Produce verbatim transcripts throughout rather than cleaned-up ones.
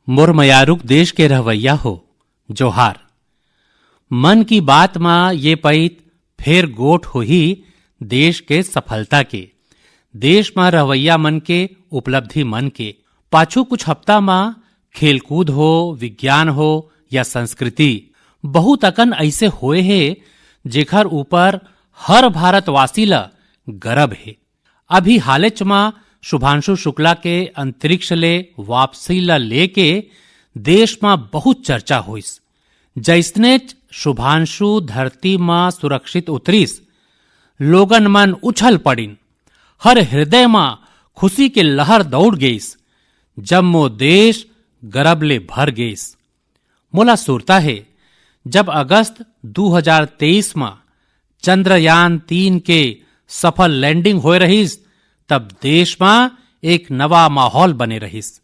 मोर मयारुक देश के रहवैया हो, जोहार। मन की बात म ये पइत फेर गोठ होही देश के सफलता के, देश म रहवैया मन के उपलब्धि मन के। पाछू कुछ हफ्ता म खेलकूद हो, विज्ञान हो या संस्कृति, बहुत अकन अइसे होए हे, जेखर ऊपर हर भारतवासी ल गर्व हे। अभी हालेच म शुभांशु शुक्ला के अंतरिक्ष ले वापसी ल लेके देश म बहुत चर्चा होइस। जइसनेच शुभांशु धरती म सुरक्षित उतरिस, लोगन मन उछल पड़िन। हर हृदय म खुशी के लहर दौड़ गइस। जम्मो देश गरब ले भर गइस। मोला सुरता हे, जब अगस्त दू हजार तेईस म चंद्रयान तीन के सफल लैंडिंग होए रहिस, तब देश म एक नवा माहौल बने रहिस।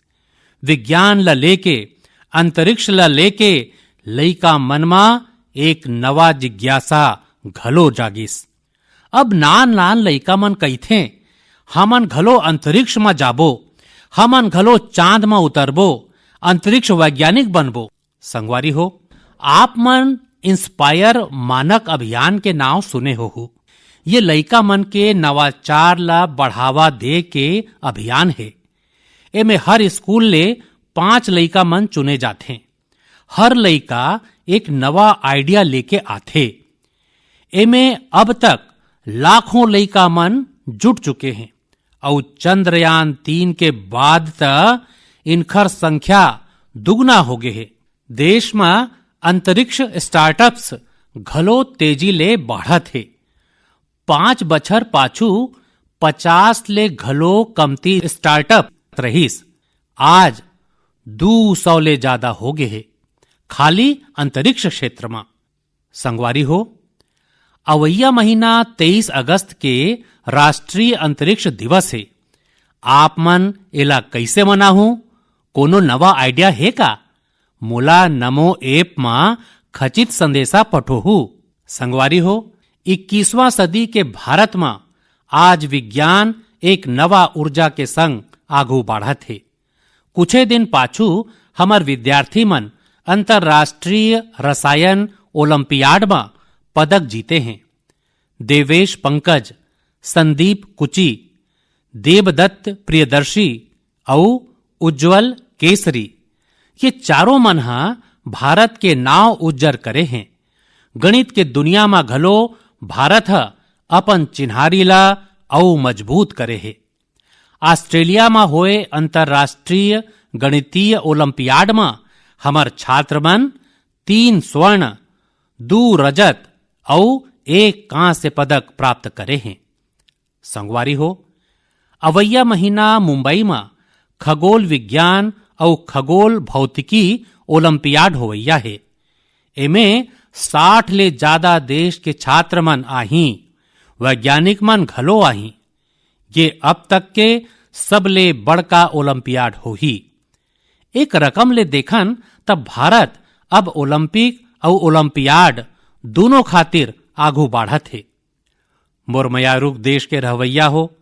विज्ञान ल लेके, अंतरिक्ष ल लेके लइका मन म एक नवा जिज्ञासा घलो जागिस। अब नान-नान लइका मन कहिथें, "हमन घलो अंतरिक्ष म जाबो, हमन घलो चांद म उतरबो, अंतरिक्ष वैज्ञानिक बनबो।" संगवारी हो, आप मन इंस्पायर मानक अभियान के नांव सुने होहू। ये लइका मन के नवाचार ला बढ़ावा दे के अभियान हे। एमे हर स्कूल ले पांच लइका मन चुने जाथें। हर लइका एक नवा आइडिया लेके आथे। एमे अब तक लाखों लइका मन जुट चुके हें, अउ चंद्रयान तीन के बाद त इनखर संख्या दुगुना हो गे हे। देश म अंतरिक्ष स्टार्टअप्स घलो तेजी ले बढ़त हे। पांच बछर पाछू पचास ले घलो कमती स्टार्टअप रहिस, आज दू सौ ले जादा हो गे हे, खाली अंतरिक्ष क्षेत्र म। संगवारी हो, अवइया महीना तेईस अगस्त के राष्ट्रीय अंतरिक्ष दिवस हे। आप मन एला कइसे मनाहू? कोनो नवा आइडिया हे का? मोला नमो ऐप म खचित संदेशा पठोहू। संगवारी हो, इक्कीसवां सदी के भारत म आज विज्ञान एक नवा ऊर्जा के संग आगू बाढ़त हे। कुछे दिन पाछू हमर विद्यार्थी मन अंतर्राष्ट्रीय रसायन ओलंपियाड म पदक जीते हें। देवेश पंकज, संदीप कुची, देवदत्त प्रियदर्शी अउ उज्जवल केसरी, ये चारों मन ह भारत के नांव उज्जर करे हें। गणित के दुनिया म घलो भारत ह अपन चिन्हारी ला अउ मजबूत करे हे। ऑस्ट्रेलिया म होए अंतर्राष्ट्रीय गणितीय ओलंपियाड म हमर छात्र मन तीन स्वर्ण, दू रजत अउ एक कांस्य पदक प्राप्त करे हें। संगवारी हो, अवइया महीना मुंबई म खगोल विज्ञान अउ खगोल भौतिकी ओलंपियाड होवइया हे। एमे साठ ले जादा देश के छात्र मन आहीं, वैज्ञानिक मन घलो आहीं। ये अब तक के सबले बड़का ओलंपियाड होही। एक रकम ले देखन, त भारत अब ओलंपिक अउ ओलंपियाड दूनों खातिर आगू बाढ़त हे। मोर मयारुक देश के रहवइया हो,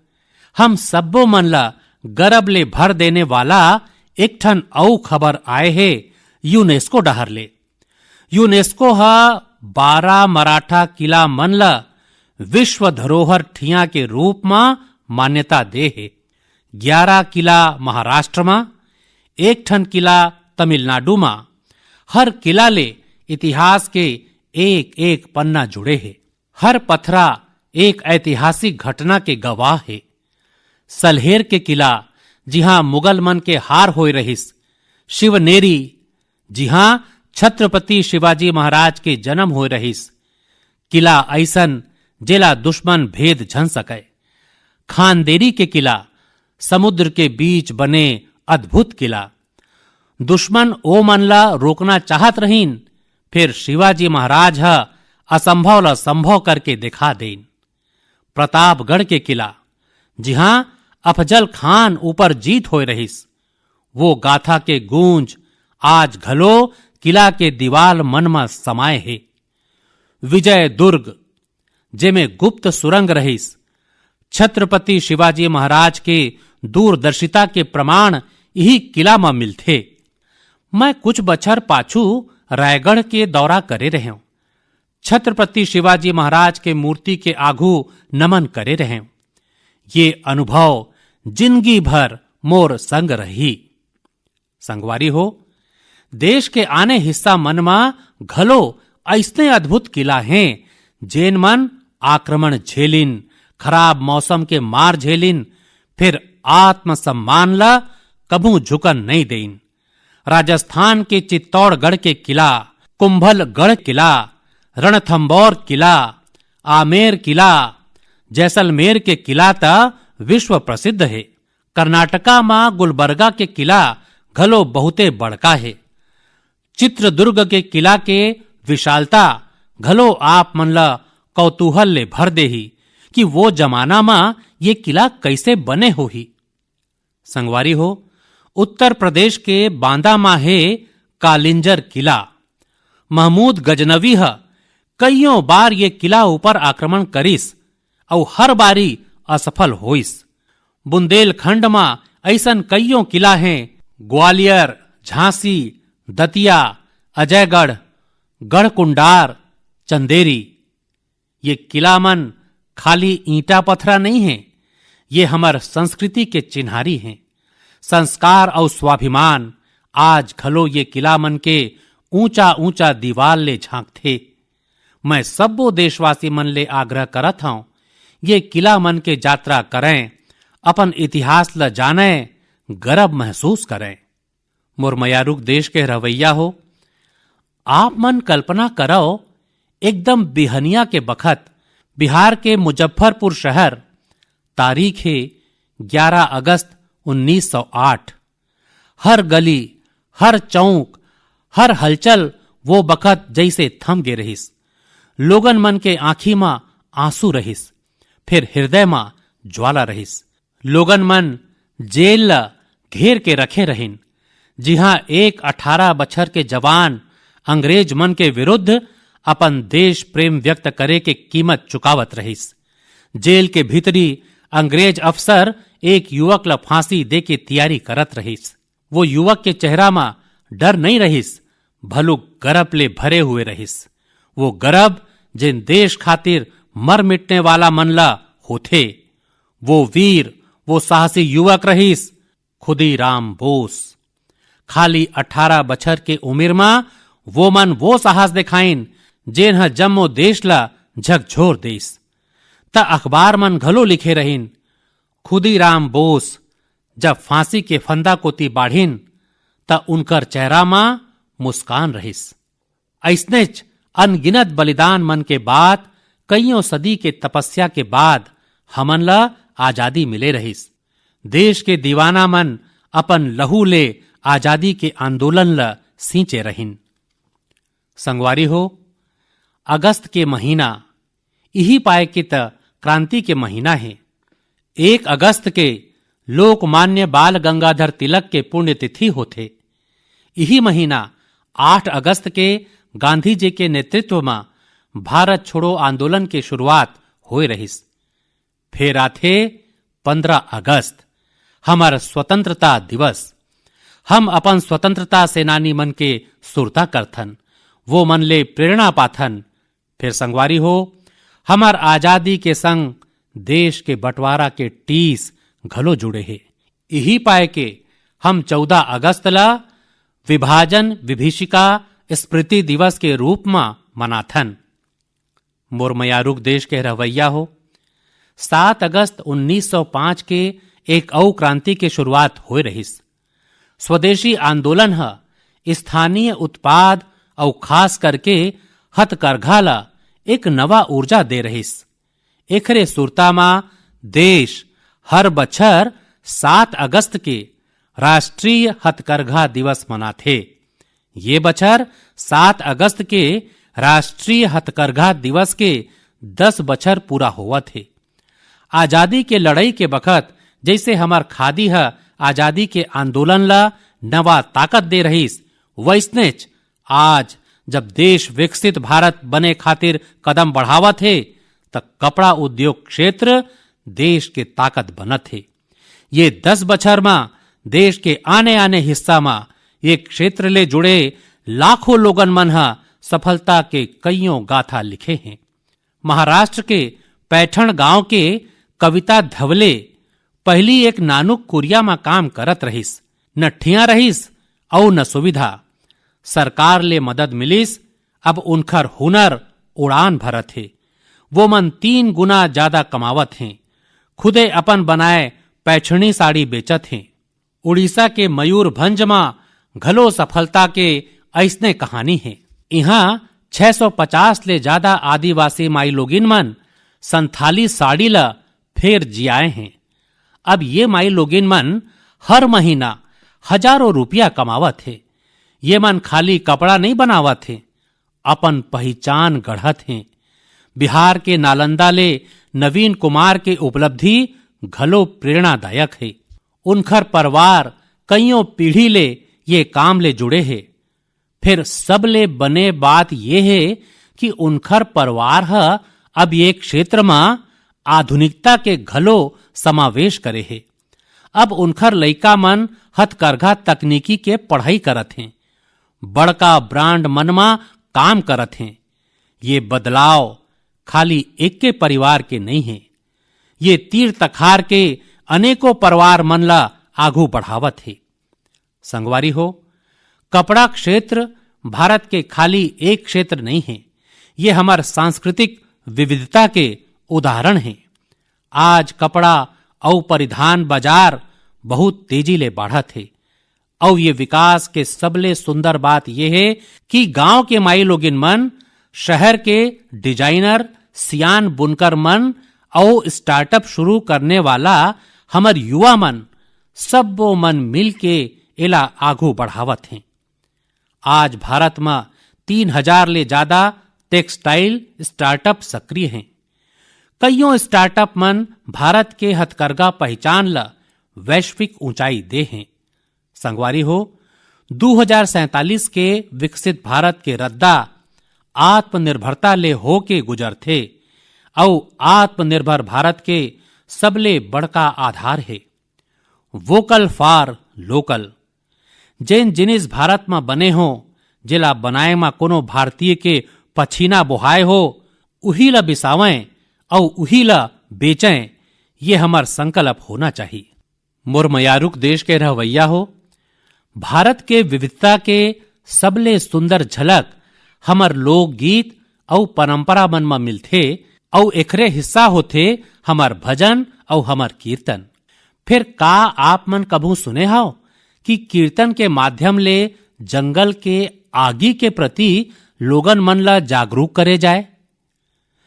हम सब्बो मन ला गरब ले भर देने वाला एक ठन अउ खबर आए हे यूनेस्को डहर ले। यूनेस्को ह बारह मराठा किला मन ला विश्व धरोहर ठिया के रूप म मान्यता दे हे। ग्यारह किला महाराष्ट्र म, एक ठन किला तमिलनाडु म। हर किला ले इतिहास के एक-एक पन्ना जुड़े हे। हर पथरा एक ऐतिहासिक घटना के गवाह हे। सलहेर के किला, जिहां मुगल मन के हार होए रहिस, शिवनेरी, जिहां छत्रपति शिवाजी महाराज के जन्म होए रहिस, किला अइसन, जेला दुश्मन भेद झन सकय। खांदेरी के किला, समुद्र के बीच बने अद्भुत किला। दुश्मन ओ मन ला रोकना चाहत रहिन, फेर शिवाजी महाराज ह असंभव ला संभव करके दिखा देन। प्रतापगढ़ के किला, जिहां अफजल खान ऊपर जीत होए रहिस, वो गाथा के गूंज आज घलो किला के दीवाल मन म समाए हे। विजय दुर्ग, जेमे गुप्त सुरंग रहिस, छत्रपति शिवाजी महाराज के दूरदर्शिता के प्रमाण इही किला म मिलथे। मैं कुछ बछर पाछू रायगढ़ के दौरा करे रहेंव। छत्रपति शिवाजी महाराज के मूर्ति के आघू नमन करे रहेंव। ये अनुभव जिंदगी भर मोर संग रही। संगवारी हो, देश के आने हिस्सा मन म घलो अइसने अद्भुत किला हें, जेन मन आक्रमण झेलिन, खराब मौसम के मार झेलिन, फिर आत्मसम्मान ल कभू झुकन नइ देइन। राजस्थान के चित्तौड़गढ़ के किला, कुंभलगढ़ किला, रणथंभौर किला, आमेर किला, जैसलमेर के किला त विश्व प्रसिद्ध हे। कर्नाटका म गुलबर्गा के किला घलो बहुते बड़का हे। चित्रदुर्ग के किला के विशालता घलो आप मन ल कौतूहल ले भर देही कि वो जमाना म ये किला कइसे बने होही। संगवारी हो, उत्तर प्रदेश के बांदा म हे कालिंजर किला। महमूद गजनवी ह कइयों बार ये किला ऊपर आक्रमण करिस अउ हर बारी असफल होइस। बुंदेलखंड म अइसन कइयों किला हें, ग्वालियर, झांसी, दतिया, अजयगढ़, गढ़कुंडार, चंदेरी। ये किला मन खाली ईंटा पथरा नइ हें, ये हमर संस्कृति के चिन्हारी हें। संस्कार अउ स्वाभिमान आज घलो ये किला मन के ऊंचा-ऊंचा दीवार ले झांकथे। मैं सब्बो देशवासी मन ले आग्रह करत हंव, ये किला मन के यात्रा करंय, अपन इतिहास ल जानंय, गरब महसूस करंय। मोर मयारुक देश के रहवइया हो, आप मन कल्पना करव, एकदम बिहनिया के बखत बिहार के मुजफ्फरपुर शहर, तारीख हे ग्यारह अगस्त उन्नीस सौ आठ। हर गली, हर चौक, हर हलचल वो बखत जइसे थम गे रहिस। लोगन मन के आंखी म आंसू रहिस, फिर हृदय म ज्वाला रहिस। लोगन मन जेल ल घेर के रखे रहिन, जिहां एक अठारह बछर के जवान अंग्रेज मन के विरुद्ध अपन देश प्रेम व्यक्त करे के कीमत चुकावत रहिस। जेल के भीतरी अंग्रेज अफसर एक युवक ल फांसी दे के तियारी करत रहिस। वो युवक के चेहरा म डर नइ रहिस, भलुक गरब ले भरे हुए रहिस। वो गरब, जेन देश खातिर मर मिटने वाला मन ल होथे। वो वीर, वो साहसी युवक रहिस, खुदीराम बोस। खाली अठारह बछर के उमिर म वो मन वो साहस देखाइन, जेन ह जम्मो देश ल झकझोर देस। त अखबार मन घलो लिखे रहिन, खुदीराम बोस जब फांसी के फंदा कोति बाढ़िन, त उनकर चेहरा म मुस्कान रहिस। अइसनेच अनगिनत बलिदान मन के बाद, कइयों सदी के तपस्या के बाद हमन ल आजादी मिले रहिस। देश के दीवाना मन अपन लहू ले आजादी के आंदोलन ल सींचे रहिन। संगवारी हो, अगस्त के महीना इही पाय के त क्रांति के महीना हे। एक अगस्त के लोकमान्य बाल गंगाधर तिलक के पुण्यतिथि होथे। इही महीना आठ अगस्त के गांधी जी के नेतृत्व म भारत छोड़ो आंदोलन के शुरुआत होए रहिस। फेर आथे पन्द्रह अगस्त, हमर स्वतंत्रता दिवस। हम अपन स्वतंत्रता सेनानी मन के सुरता करथन, वो मन ले प्रेरणा पाथन। फेर संगवारी हो, हमर आजादी के संग देश के बंटवारा के टीस घलो जुड़े हे। इही पाय के हम चौदह अगस्त ला विभाजन विभीषिका स्मृति दिवस के रूप म मनाथन। मोर मयारुक देश के रहवैया हो, सात अगस्त उन्नीस सौ पाँच के एक अउ क्रांति के शुरुआत होए रहिस। स्वदेशी आंदोलन ह स्थानीय उत्पाद अउ खास करके हथकरघा ला एक नवा ऊर्जा दे रहिस। एखरे सुरता म देश हर बछर सात अगस्त के राष्ट्रीय हथकरघा दिवस मनाथे। ये बछर सात अगस्त के राष्ट्रीय हथकरघा दिवस के दस बछर पूरा होवत हे। आजादी के लड़ई के बखत जइसे हमर खादी ह आजादी के आंदोलन ला नवा ताकत दे रहिस, वइसनेच आज जब देश विकसित भारत बने खातिर कदम बढ़ावत हे, त कपड़ा उद्योग क्षेत्र देश के ताकत बनत हे। ये दस बछर म देश के आने-आने हिस्सा म ये क्षेत्र ले जुड़े लाखों लोगन मन ह सफलता के कइयों गाथा लिखे हें। महाराष्ट्र के पैठण गांव के कविता धवले पहिली एक नानुक कुरिया म काम करत रहिस। न ठिया रहिस अउ न सुविधा। सरकार ले मदद मिलिस, अब उनखर हुनर उड़ान भरत हे। वो मन तीन गुना जादा कमावत हें। खुदे अपन बनाए पैठणी साड़ी बेचत हें। उड़ीसा के मयूरभंज म घलो सफलता के अइसने कहानी हे। इहां छह सौ पचास ले जादा आदिवासी माईलोगिन मन संथाली साड़ी ल फेर जियाए हें। अब ये माईलोगिन मन हर महीना हजारों रुपया कमावत हे। ये मन खाली कपड़ा नइ बनावत हे, अपन पहिचान गढ़त हें। बिहार के नालंदा ले नवीन कुमार के उपलब्धि घलो प्रेरणादायक हे। उनखर परवार कइयों पीढ़ी ले ये काम ले जुड़े हे। फेर सबले बने बात ये हे कि उनखर परवार ह अब ये क्षेत्र म आधुनिकता के घलो समावेश करे हे। अब उनखर लइका मन हथकरघा तकनीकी के पढ़ई करत हें, बड़का ब्रांड मन म काम करत हें। ये बदलाव खाली एके परिवार के नइ हे, ये तीर तखार के अनेकों परिवार मन ल आघू बढ़ावत हे। संगवारी हो, कपड़ा क्षेत्र भारत के खाली एक क्षेत्र नइ हे, ये हमर सांस्कृतिक विविधता के उदाहरण हे। आज कपड़ा अउ परिधान बाजार बहुत तेजी ले बाढ़त हे, अउ ये विकास के सबले सुंदर बात ये हे कि गांव के माईलोगिन मन शहर के डिजाइनर, सियान बुनकर मन अउ स्टार्टअप शुरू करने वाला हमर युवा मन, सब्बो मन मिल के एला आघू बढ़ावत हें। आज भारत म तीन हजार ले जादा टेक्सटाइल स्टार्टअप सक्रिय हें। कइयों स्टार्टअप मन भारत के हथकरघा पहिचान ल वैश्विक ऊंचाई दे हें। संगवारी हो, दू हजार सैंतालीस के विकसित भारत के रद्दा आत्मनिर्भरता ले होके गुजरथे, अउ आत्मनिर्भर भारत के सबले बड़का आधार हे वोकल फॉर लोकल। जेन जिनिस भारत म बने हो, जेला बनाए म कोनो भारतीय के पछीना बोहाय हो, उही ल बिसावंय अउ उही ल बेचंय, ये हमर संकल्प होना चाही। मोर मयारुक देश के रहवैया हो, भारत के विविधता के सबले सुंदर झलक हमर लोकगीत अउ परंपरा मन म मिलथे, अउ एकरे हिस्सा होथे हमर भजन अउ हमर कीर्तन। फेर का आप मन कभू सुने हव कि कीर्तन के माध्यम ले जंगल के आगी के प्रति लोगन मन ल जागरूक करे जाए?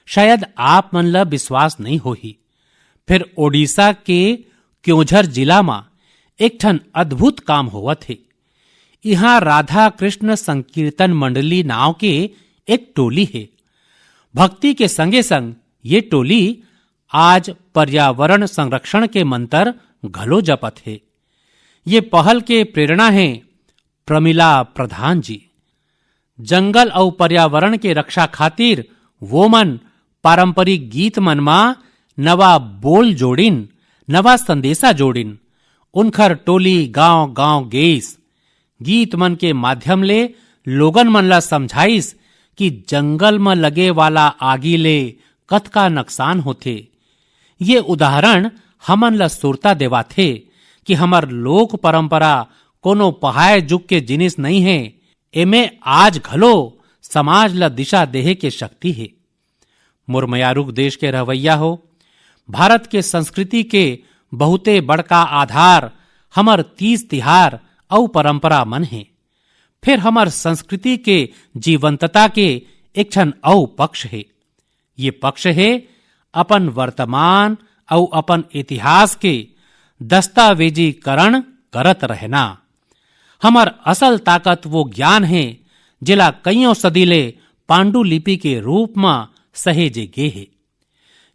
शायद आप मन ल विश्वास नइ होही, फेर ओडिशा के क्योंझर जिला म एक ठन अद्भुत काम होवत हे। इहां राधा कृष्ण संकीर्तन मंडली नांव के एक टोली हे। भक्ति के संगे संग ये टोली आज पर्यावरण संरक्षण के मंत्र घलो जपत हे। ये पहल के प्रेरणा हे प्रमिला प्रधान जी। जंगल अउ पर्यावरण के रक्षा खातिर वो मन पारंपरिक गीत मन म नवा बोल जोड़िन, नवा संदेशा जोड़िन। उनखर टोली गांव-गांव गेइस। गीत मन के माध्यम ले लोगन मन ला समझाइस कि जंगल म लगे वाला आगी ले कतका नकसान होथे। ये उदाहरण हमन ला सुरता देवाथे कि हमर लोक परंपरा कोनो पहाय जुग के जिनिस नइ हे। एमे आज घलो समाज ला दिशा देहे के शक्ति हे। मोर मयारुक देश के रहवैया हो, भारत के संस्कृति के बहुते बड़का आधार हमर तीज तिहार अउ परंपरा मन हे। फेर हमर संस्कृति के जीवंतता के एक ठन अउ पक्ष हे। ये पक्ष हे अपन वर्तमान अउ अपन इतिहास के दस्तावेजीकरण करत रहना। हमर असल ताकत वो ज्ञान हे, जेला कइयों सदी ले पांडुलिपि के रूप म सहेजे गे हे।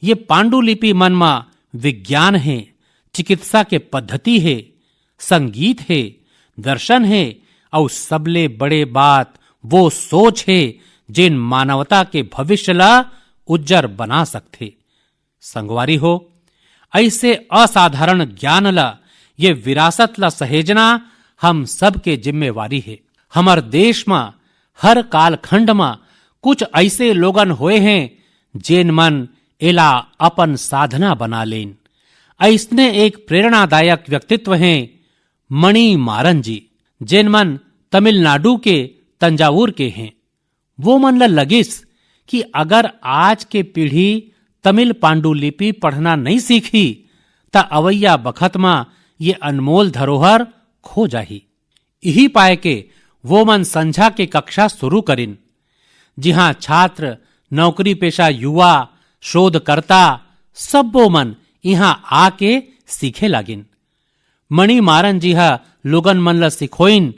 ये पांडुलिपि मन म विज्ञान हे, चिकित्सा के पद्धति हे, संगीत हे, दर्शन हे, अउ सबले बड़े बात वो सोच हे, जेन मानवता के भविष्य ला उज्जर बना सकथे। संगवारी हो, अइसे असाधारण ज्ञान ला, ये विरासत ला सहेजना हम सबके जिम्मेवारी हे। हमर देश म हर कालखंड म कुछ अइसे लोगन होए हें, जेन मन एला अपन साधना बना लेन। अइसने एक प्रेरणादायक व्यक्तित्व हें मणि मारन जी, जेन मन तमिलनाडु के तंजावुर के हें। वो मन ल लगिस कि अगर आज के पीढ़ी तमिल पांडुलिपि पढ़ना नइ सीखही, त अवइया बखत म ये अनमोल धरोहर खो जाही। इही पाय के वो मन संझा के कक्षा शुरू करिन, जिहां छात्र, नौकरी पेशा युवा, शोधकर्ता, सब्बो मन इहां आके सीखे लागिन। मणि मारन जी ह लोगन मन ल सिखोइन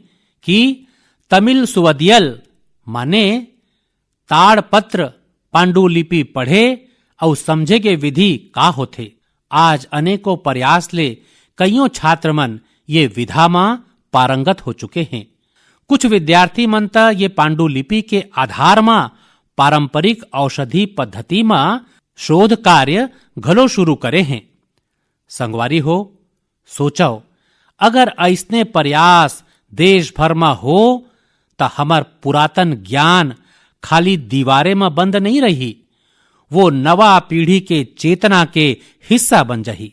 कि तमिल सुवदियल माने ताड़पत्र पांडुलिपि पढ़े अउ समझे के विधि का होथे। आज अनेकों प्रयास ले कइयों छात्र मन ये विधा म पारंगत हो चुके हें। कुछ विद्यार्थी मन त ये पांडुलिपि के आधार म पारंपरिक औषधि पद्धति म शोध कार्य घलो शुरू करे हें। संगवारी हो, सोचव, अगर अइसने प्रयास देश भर म हो, त हमर पुरातन ज्ञान खाली दीवारे म बंद नइ रही, वो नवा पीढ़ी के चेतना के हिस्सा बन जाही।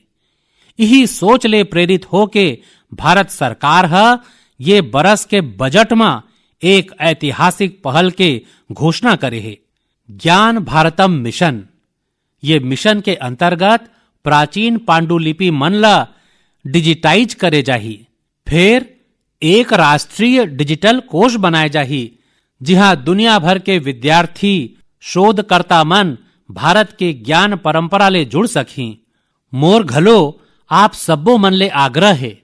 इही सोच ले प्रेरित होके भारत सरकार ह ये बरस के बजट म एक ऐतिहासिक पहल के घोषणा करे हे, ज्ञान भारतम मिशन। ये मिशन के अंतर्गत प्राचीन पांडुलिपि मन ल डिजिटाइज करे जाही, फिर एक राष्ट्रीय डिजिटल कोष बनाए जाही, जिहां दुनिया भर के विद्यार्थी, शोधकर्ता मन भारत के ज्ञान परंपरा ले जुड़ सकही। मोर घलो आप सब्बो मन ले आग्रह हे,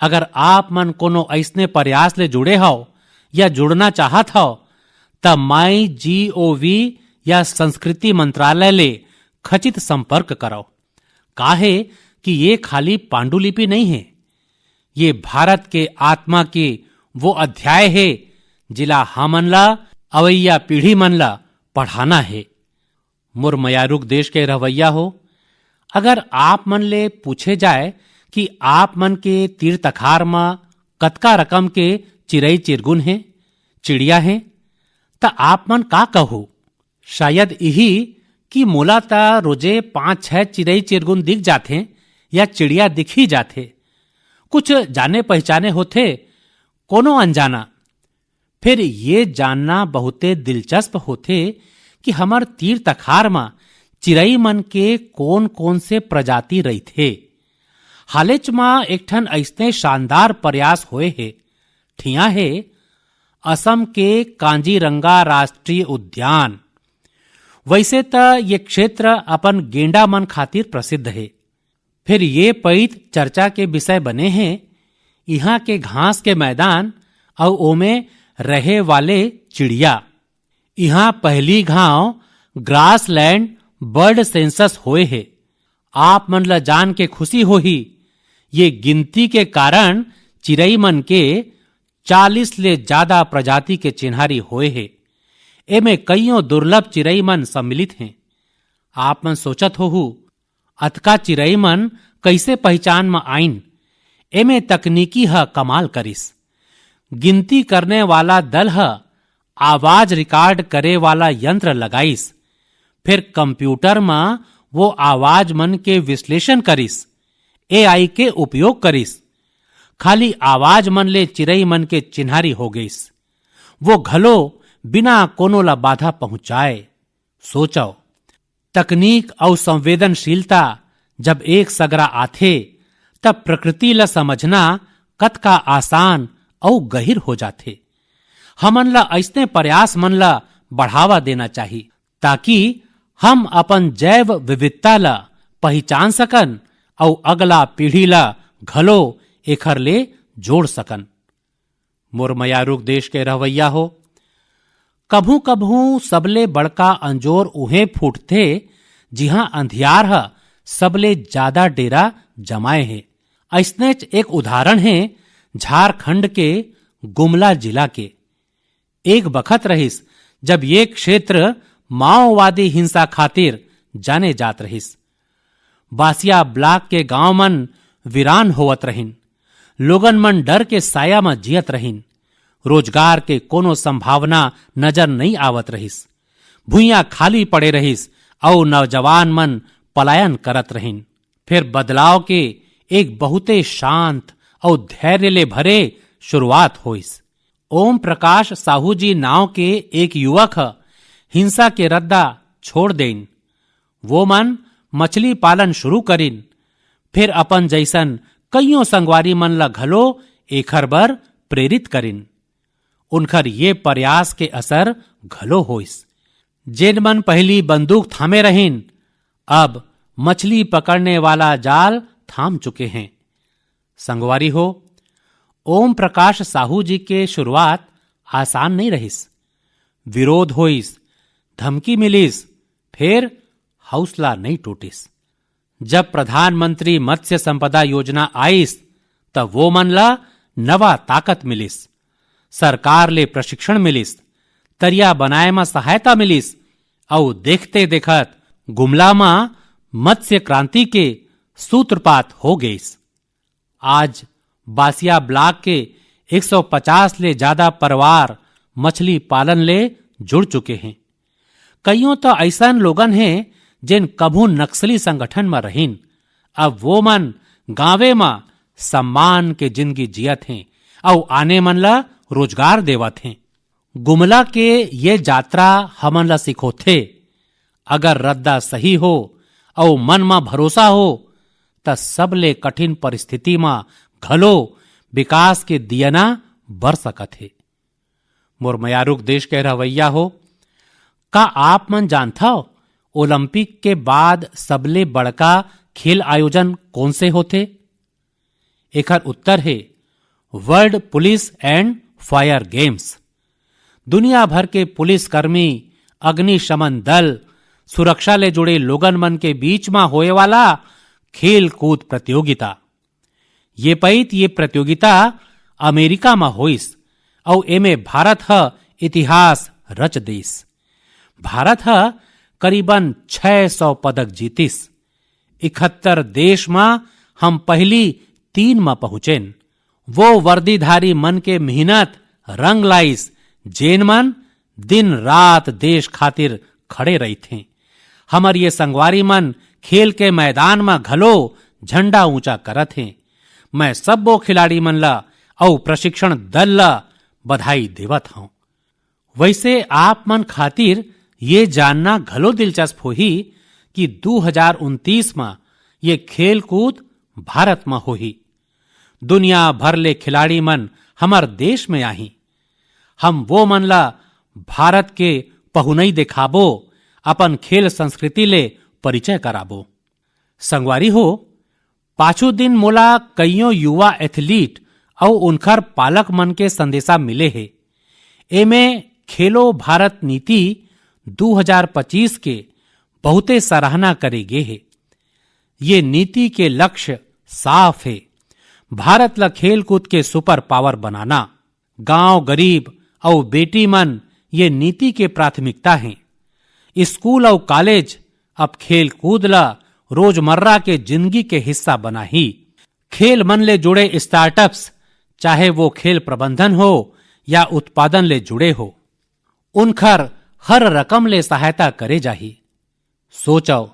अगर आप मन कोनो अइसने प्रयास ले जुड़े हव या जुड़ना चाहत हव, त माई जी ओ वी या संस्कृति मंत्रालय ले खचित संपर्क करव। काहे कि ये खाली पांडुलिपि नइ हे, ये भारत के आत्मा के वो अध्याय हे, जिला हमन ला अवइया पीढ़ी मन ला पढ़ाना हे। मोर मयारुक देश के रहवइया हो, अगर आप मन ले पूछे जाए कि आप मन के तीर तखार म कतका रकम के चिरई चिरगुन हे, चिड़िया हे, त आप मन का कहू? शायद इही कि मोला त रोजे पांच छै चिरई चिरगुन दिख जाथे या चिड़िया दिख ही जाथे। कुछ जाने पहचाने होथे, कोनो अनजाना। फिर ये जानना बहुते दिलचस्प होथे कि हमर तीर तखार म चिरई मन के कोन-कोन से प्रजाति रहिथे। हालेच म एक ठन अइसने शानदार प्रयास होए हे। ठिया हे असम के कांजीरंगा राष्ट्रीय उद्यान। वइसे त ये क्षेत्र अपन गेंडा मन खातिर प्रसिद्ध हे। फिर ये पइत चर्चा के विषय बने हे, इहां के घास के मैदान अउ ओमे रहे वाले चिड़िया। इहां पहली घांव ग्रासलैंड बर्ड सेंसस होए हे। आप मन ल जान के खुशी होही, ये गिनती के कारण चिरई मन के चालीस ले जादा प्रजाति के चिन्हारी होए हे। एमे कइयों दुर्लभ चिरई मन सम्मिलित हें। आप मन सोचत होहू, अतका चिरई मन कइसे पहिचान म आइन? एमे तकनीकी ह कमाल करिस। गिनती करने वाला दल ह आवाज रिकॉर्ड करे वाला यंत्र लगाइस, फेर कंप्यूटर म वो आवाज मन के विश्लेषण करिस, ए आई के उपयोग करिस। खाली आवाज मन ले चिरई मन के चिन्हारी हो गइस, वो घलो बिना कोनो ला बाधा पहुंचाए। सोचव, तकनीक अउ संवेदनशीलता जब एक सगरा आथे, तब प्रकृति ला समझना कतका आसान अउ गहिर हो जाथे। हमन ला अइसने प्रयास मन ला बढ़ावा देना चाही, ताकि हम अपन जैव विविधता ला पहिचान सकन अउ अगला पीढ़ी ला घलो एखर ले जोड़ सकन। मोर मयारुक देश के रहवइया हो, कभू-कभू सबले बड़का अंजोर उहें फूटथे, जिहां अंधियार ह सबले जादा डेरा जमाए हे। अइसनेच एक उदाहरण हे झारखंड के गुमला जिला के। एक बखत रहिस, जब ये क्षेत्र माओवादी हिंसा खातिर जाने जात रहिस। बासिया ब्लॉक के गांव मन वीरान होवत रहिन। लोगन मन डर के साया म जियत रहिन। रोजगार के कोनो संभावना नजर नइ आवत रहिस। भुइयां खाली पड़े रहिस अउ नौजवान मन पलायन करत रहिन। फेर बदलाव के एक बहुते शांत अउ धैर्य ले भरे शुरुआत होइस। ओम प्रकाश साहू जी नांव के एक युवक ह हिंसा के रद्दा छोड़ देइन। वो मन मछली पालन शुरू करिन, फेर अपन जइसन कइयों संगवारी मन ल घलो एखर बर प्रेरित करिन। उनखर ये प्रयास के असर घलो होइस। जेन मन पहिली बंदूक थामे रहिन, अब मछली पकड़ने वाला जाल थाम चुके हैं। संगवारी हो, ओम प्रकाश साहू जी के शुरुआत आसान नइ रहिस। विरोध होइस, धमकी मिलिस, फेर हौसला नइ टूटिस। जब प्रधानमंत्री मत्स्य संपदा योजना आइस, त वो मन ला नवा ताकत मिलिस। सरकार ले प्रशिक्षण मिलिस, तरिया बनाए म सहायता मिलिस, अउ देखते देखत गुमला म मत्स्य क्रांति के सूत्रपात हो गइस। आज बासिया ब्लॉक के एक सौ पचास ले जादा परिवार मछली पालन ले जुड़ चुके हैं। कइयों तो अइसन लोगन हैं, जेन कभू नक्सली संगठन म रहिन, अब वो मन गांवे म सम्मान के जिंदगी जियत हैं अउ आने मन ला रोजगार देवत हैं। गुमला के ये जात्रा हमन ला सिखोथे, अगर रद्दा सही हो अउ मन म भरोसा हो, त सबले कठिन परिस्थिति म घलो विकास के दियना बर सकत हे। मोर मयारुक देश के रहवैया हो, का आप मन जानथव, ओलंपिक के बाद सबले बड़का खेल आयोजन कोन से होथे? एखर उत्तर हे World Police and Fire Games। दुनिया भर के पुलिसकर्मी, अग्निशमन दल, सुरक्षा ले जुड़े लोगन मन के बीच म होए वाला खेल कूद प्रतियोगिता। ये पइत ये प्रतियोगिता अमेरिका म होइस अउ एमे भारत ह इतिहास रच दिस। भारत ह करीबन छह सौ पदक जीतिस। इकहत्तर देश म हम पहिली तीन म पहुंचेन। वो वर्दीधारी मन के मेहनत रंग लाइस, जेन मन दिन रात देश खातिर खड़े रहिथें। हमर ये संगवारी मन खेल के मैदान म घलो झंडा ऊंचा करत हें। मैं सब्बो खिलाड़ी मन ला अउ प्रशिक्षण दल ला बधाई देवत हंव। वैसे आप मन खातिर ये जानना घलो दिलचस्प होही कि दू हजार उनतीस म ये खेल कूद भारत म होही। दुनिया भर ले खिलाड़ी मन हमर देश में आही। हम वो मन ला भारत के पहुनई देखाबो, अपन खेल संस्कृति ले परिचय कराबो। संगवारी हो, पाछू दिन मोला कइयों युवा एथलीट अउ उनखर पालक मन के संदेशा मिले हे। एमे खेलो भारत नीति दू हजार पच्चीस के बहुते सराहना करे गे हे। ये नीति के लक्ष्य साफ हे, भारत ल खेलकूद के सुपर पावर बनाना। गांव गरीब अउ बेटी मन ये नीति के प्राथमिकता हे। स्कूल अउ कॉलेज अब खेल कूद ल रोजमर्रा के जिंदगी के हिस्सा बनाही। खेल मन ले जुड़े स्टार्टअप्स, चाहे वो खेल प्रबंधन हो या उत्पादन ले जुड़े हो, उनखर हर रकम ले सहायता करे जाही। सोचव,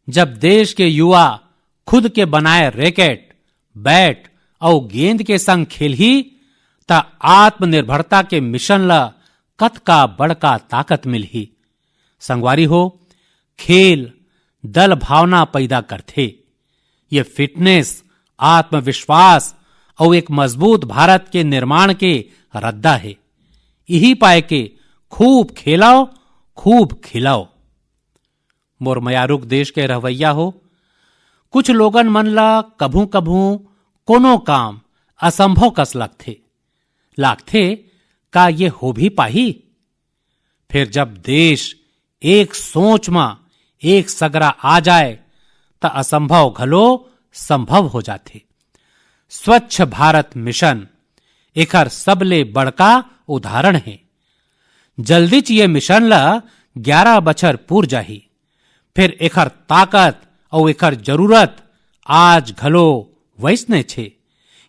जब देश के युवा खुद के बनाए रैकेट, बैट अउ गेंद के संग खेलही, त आत्मनिर्भरता के मिशन ल कतका बड़का ताकत मिलही। संगवारी हो, खेल दल भावना पैदा करथे। ये फिटनेस, आत्मविश्वास अउ एक मजबूत भारत के निर्माण के रद्दा हे। इही पाय के खूब खेलव, खूब खिलव। मोर मयारुक देश के रहवैया हो, कुछ लोगन मन ला कभू-कभू कोनो काम असंभव कस लगथे। लागथे, का ये हो भी पाही? फेर जब देश एक सोच म एक सगरा आ जाए, त असंभव घलो संभव हो जाथे। स्वच्छ भारत मिशन एखर सबले बड़का उदाहरण हे। जल्दीच ये मिशन ल ग्यारा बछर पूर जाही। फेर एखर ताकत अउ एखर जरूरत आज घलो वइसनेच हे।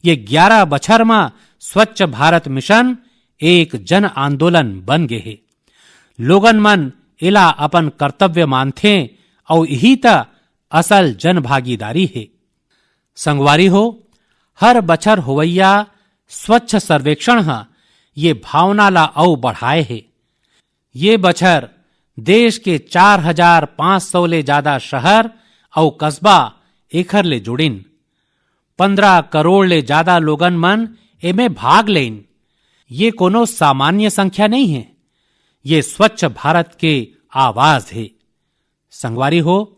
ये ग्यारह बछर म स्वच्छ भारत मिशन एक जन आंदोलन बन गे हे। लोगन मन एला अपन कर्तव्य मानथें अउ इही त असल जन भागीदारी हे। संगवारी हो, हर बछर होवइया स्वच्छ सर्वेक्षण ह ये भावना ला अउ बढ़ाए हे। ये बछर देश के चार हजार पाँच सौ ले जादा शहर अउ कस्बा एखर ले जुड़िन। पन्द्रह करोड़ ले जादा लोगन मन एमे भाग लेइन। ये कोनो सामान्य संख्या नइ हे, ये स्वच्छ भारत के आवाज हे। संगवारी हो,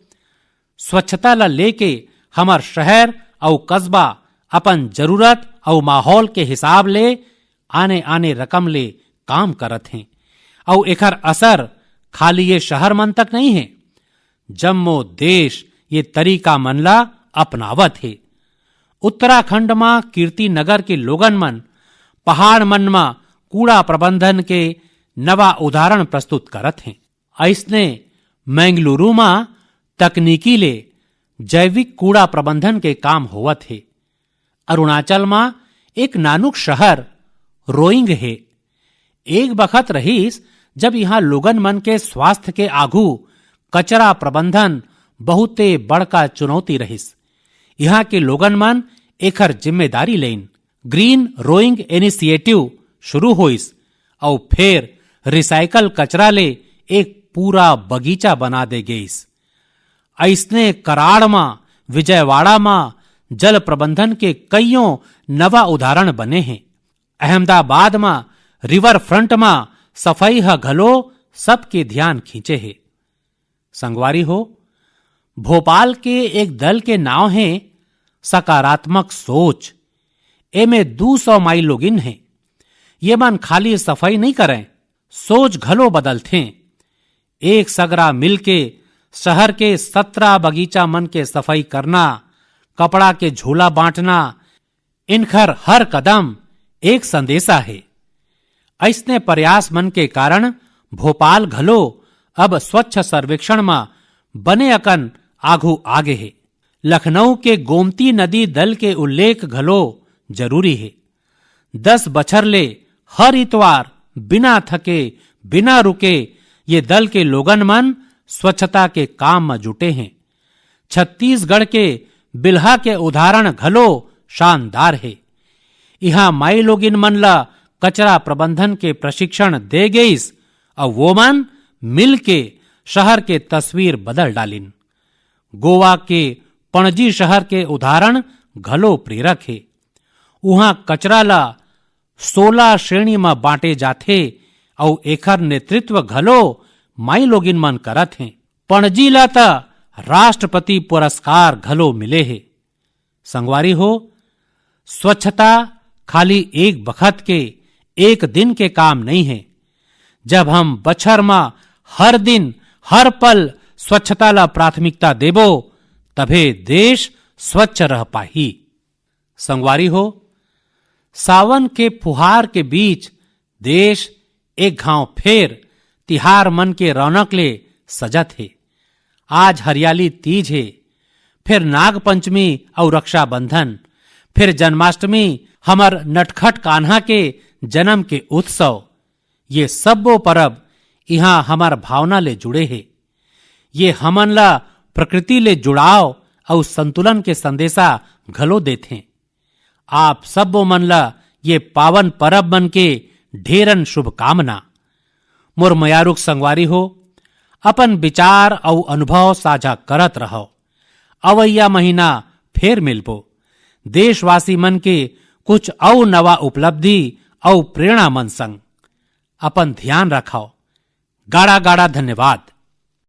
स्वच्छता ला लेके हमर शहर अउ कस्बा अपन जरूरत अउ माहौल के हिसाब ले आने-आने रकम ले काम करत हें। अउ एखर असर खाली ये शहर मन तक नइ हे, जम्मो देश ये तरीका मन ला अपनावत हे। उत्तराखंड म कीर्ति नगर के लोगन मन पहाड़ मन म कूड़ा प्रबंधन के नवा उदाहरण प्रस्तुत करत हें। अइसने मैंगलुरु म तकनीकी ले जैविक कूड़ा प्रबंधन के काम होवत हे। अरुणाचल म एक नानुक शहर रोइंग हे। एक बखत रहिस, जब इहाँ लोगन मन के स्वास्थ्य के आघू कचरा प्रबंधन बहुते बड़का चुनौती रहिस। इहाँ के लोगन मन एखर जिम्मेदारी लेइन। ग्रीन रोइंग इनिशिएटिव शुरू होइस अउ फेर रिसाइकल कचरा ले एक पूरा बगीचा बना दे गेइस। अइसने कराड़ म, विजयवाड़ा म जल प्रबंधन के कइयों नवा उदाहरण बने हें। अहमदाबाद म रिवर फ्रंट म सफई ह घलो सबके ध्यान खींचे हे। संगवारी हो, भोपाल के एक दल के नाव हे सकारात्मक सोच। एमे दू सौ माई लोगिन हे। ये मन खाली सफई नइ करय, सोच घलो बदलथें। एक सगरा मिलके शहर के सत्रह बगीचा मन के सफई करना, कपड़ा के झोला बांटना, इनखर हर कदम एक संदेशा हे। अइसने प्रयास मन के कारण भोपाल घलो अब स्वच्छ सर्वेक्षण म बने अकन आघू आगे हे। लखनऊ के गोमती नदी दल के उल्लेख घलो जरूरी हे। दस बछर ले हर इतवार बिना थके, बिना रुके ये दल के लोगन मन स्वच्छता के काम म जुटे हें। छत्तीसगढ़ के बिल्हा के उदाहरण घलो शानदार हे। इहाँ माई लोगिन मन ल कचरा प्रबंधन के प्रशिक्षण दे गइस अउ वो मन मिल के शहर के तस्वीर बदल डालिन। गोवा के पणजी शहर के उदाहरण घलो प्रेरक हे। उहाँ कचरा ल सोलह श्रेणी म बांटे जाथे अउ एखर नेतृत्व घलो माई लोगिन मन करत हें। पणजी ल त राष्ट्रपति पुरस्कार घलो मिले हे। संगवारी हो, स्वच्छता खाली एक बखत के, एक दिन के काम नइ हे। जब हम बछर म हर दिन, हर पल स्वच्छता ला प्राथमिकता देबो, तभे देश स्वच्छ रह पाही। संगवारी हो, सावन के फुहार के बीच देश एक घांव फेर तिहार मन के रौनक ले सजत हे। आज हरियाली तीज हे, फिर नाग पंचमी अउ रक्षाबंधन, फिर जन्माष्टमी, हमर नटखट कान्हा के जन्म के उत्सव। ये सब्बो परब इहाँ हमर भावना ले जुड़े हे। ये हमन ला प्रकृति ले जुड़ाव अउ संतुलन के संदेशा घलो देथे। आप सब्बो मन ला ये पावन परब मन के ढेरन शुभकामना। मोर मयारुक संगवारी हो, अपन विचार अउ अनुभव साझा करत रहव। अवइया महीना फेर मिलबो, देशवासी मन के कुछ अउ नवा उपलब्धि अउ प्रेरणा मन संग। अपन ध्यान रखव। गाड़ा गाड़ा धन्यवाद।